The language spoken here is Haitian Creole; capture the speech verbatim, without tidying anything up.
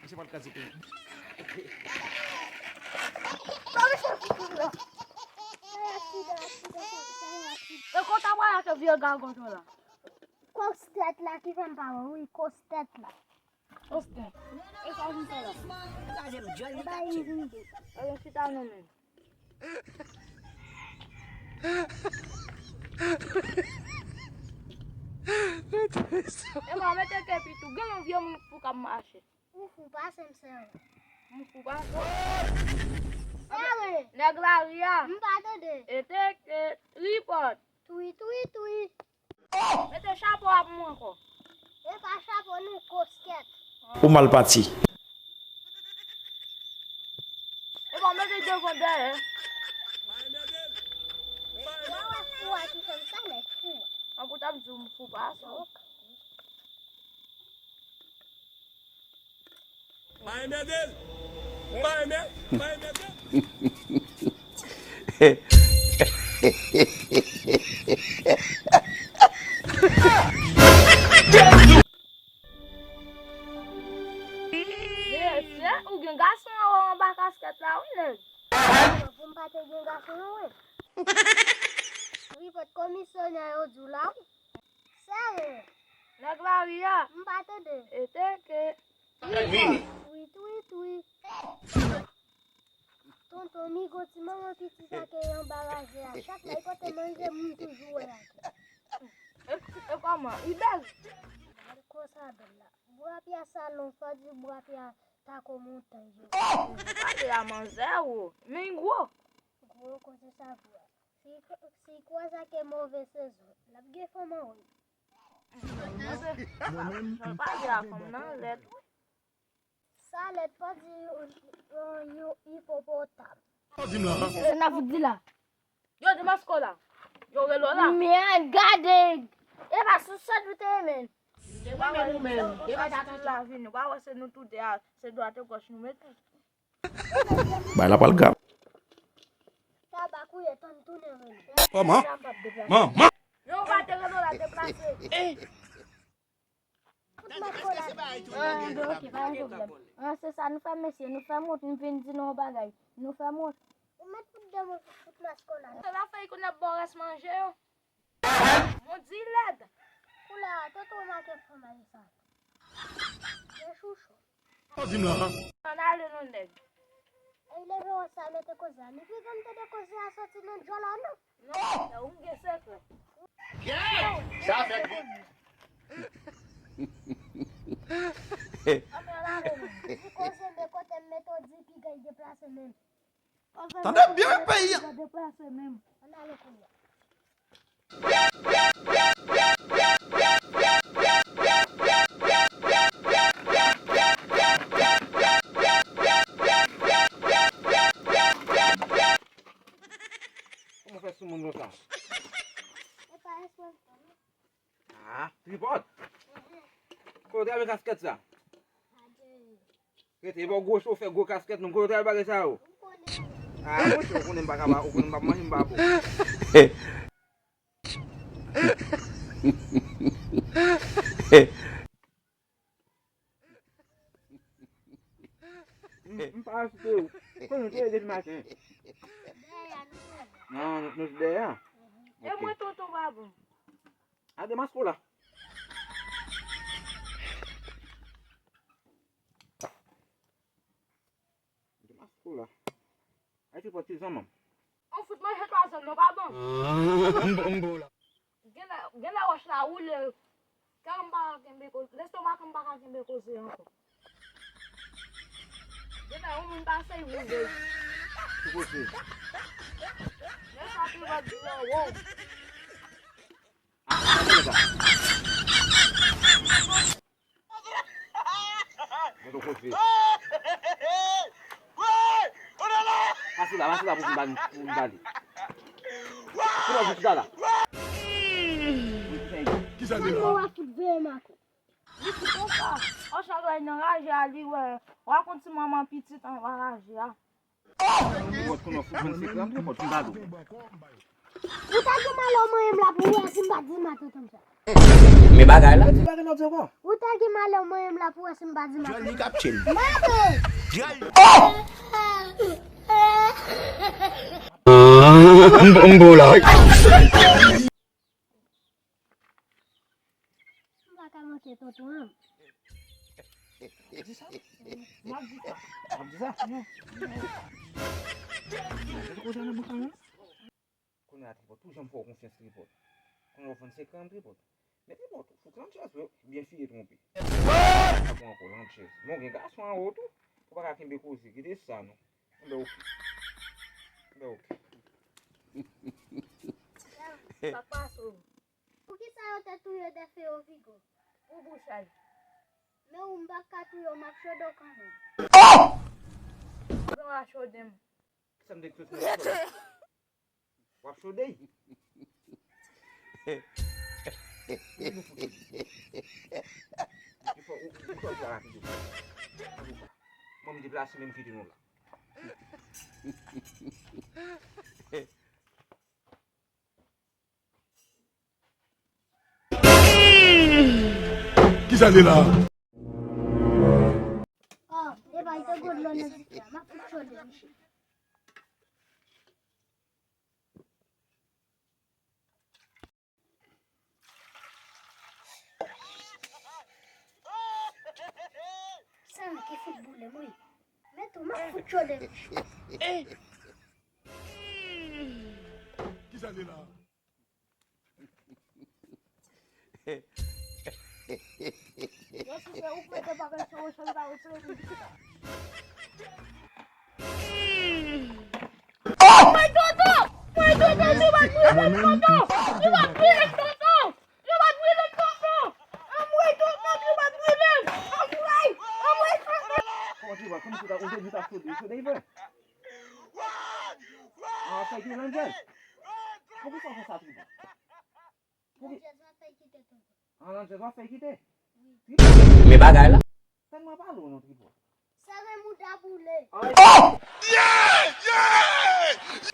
Misye pral kraze peyi. E konsa pral ak vye gagonj la. Kòs tèt la ki fè m pa wè, wi, kòs tèt la. Kòs tèt. E sa w vin fè la? Ba yon vin de. Alò, chita non men. E pa mete kèp tou, gen yon vye moun pou k ap mache. Ou fou pase m, sere. M fou pase w. Sere. Nèg lari a. M pa tande. E teke, tripòt. Twi, twi, twi. Mete chapo a pou mwen ankò. E pa chapo non, kaskèt. Ou mal pati. E pa mete devan dèyè. Mwen wè fou a ki fè m sa, men fou a. An pou t ap di w m fou pase w. Mwen pa renmen de l. Mwen pa renmen, mwen pa renmen de l. Mesye, ou gen gason anwo anba kaskèt la, wi, nèg. Pou m pa te gen gason, non, wi. Wi, pot komisyonè yo di w la, wi. Sere. Nèg lari a. M pa tande. E teke. Twi, twi, twi. Tonton Migo, ti manman piti sa ke anba raje a. Chak lè l pote manje, moun toujou wè a. E, e kòman? Li bèl? Gade konsa bèl la. Bwa pye a sa long, fò di bwa pye a tako montanj yo. Gade a manzè, wo. Men li gwo. Gwo kote sa gwo a. Si, si kwaze ak move sezon, l ap gen fanm anwo. Mwen menm, m pa vle a fanm nan, lèd wi. Sa lèd pa di yon, yon ipopotam. Sa n ap di la. Yo, Demasko la. Yo, rele w la. Men gade. E pa sou sèt ou te men. Depi menm ou menm, depi ta tantan la vini, ou pa wè se nou tou de a, se dwat e gòch nou mete. Bay la pral grav. Tabakouye tann tounen vini. Kòman? Manman! Non, ou pa te rele w la deplase. Fout maskòl la. Ah, ben, ok, pa gen pwoblèm. Ah, se sa nou fè, mesye, nou fè m wont, m vin di nou yon bagay. Nou fè m wont. Ou mèt fout de mwen fout maskòl la. Se la fèy kounye ap ba w rès manje yo. Mon di lèd. Koulè a, tonton make fanm a sa. Gen chouchou. Ann ale non nèg. Ey, leve wè sa mete koze a. Li pi grann te de koze a soti nan djòl la non. Non, ou gen sekrè. Sa fèt vit. Ann ale non. Di koze men kote m mete w di pi gay deplase menm. Tande byen peyi a. Deplase menm. Ann ale kounye a. Kòman fè sou moun konsa? Ah, tripòt. Kote w te al met kaskèt sa? Rete, e pa w gwo chofè, gwo kaskèt, non, kote w te al bagay sa yo? Ah, monchè, ou konnen m pa ka ba, ou konnen m pa manje, m pa bon. M, m pa achte w. Konnen w te ye depi maten. Non, nou, nou dèyè a. E mwen tonton pa bon. A demaske w la. Demaske w la. Ay, tripòt ti zanmanm. On fout manje twa zòn, non, pa bon. M, m bo la. Gen lè, gen lè wòch la woule. Kè m pa ka kenbe koze, lestomak m pa ka kenbe koze ankò. Gen lè yon moun pase, l woule. Ki koze? Lè sa pi rèd di anwo. Ah, sa se sa. Mwen tou konfye. Pase la, pase la pou m ba, pou m ba li. Pou la, pou chita la. Kisa l te la? Mwen w ap fout veye m ak ou. Li fout konsa. An chak lè nan raje a, li wè. W a konn ti manman pitit anba raje a. Ou wè konnen w fout jwenn sekrè m, tripòt, pou m ba li. Ou ta gen malè w manyen m la pou w wè si m pa di maten konsa. Men bagay la. Ti bagay nan di ankò. Ou ta gen malè w manyen m la pou w wè si m pa di maten. Jòl li k ap tchil. Maten! M, m bon la. M pa ka manke tonton an. Di sa? M ap di sa. M ap di sa? Non. Mete koze nan bouch la, non. Kounye a, Tripòt, tou jan m fè w konfyans, Tripòt. Kounye a w fann sekre m, Tripòt. Men Tripòt, ou fout Landjèz, wi, byen fiye twonpe. Sa bon ankò, Landjèz. Men w gen gason anwo tou. Ou pa ka kenbe koze, kite sa, non. Enben, oke. Enben, oke. Sa k pase w? Poukisa yo te touye Defe Ovigo pou bouchay? Men ou m pa ka touye w, m ap chode w kanmenm. Mwen a chode m. Sa m te ekspre pou w chode. W ap chode. Ou fè, ou, ou fè w travay ki dou. Mwen m deplase menm kite nou la. Kisa li la? Oh, e bay te gwo dlo nan difè a. M ap fout chode, mesye. Sa ki fout boule m, wi. Men tou, m ap fout chode, mesye. Kisa li la? Mwen tonton! Mwen tonton! Li pa t brile m, tonton! Li pa t brile m, tonton! Li pa t brile m, tonton! Anmwey, tonton, li pa t brile m! Anmwey! Anmwey, tonton! Kòman ki va? Kòman ki va? Ou te di w t ap sode, ou sode vre? Ah, fè ki Landjèz? Poukisa w fè sa, Tripòt? Poukisa? Landjèz va fè kite tonton. Ah, Landjèz va fè kite? Wi. Men bagay la. Tèlman pale w non, Tripòt. Sere mouda boule. Oh! Yeah! Yeah!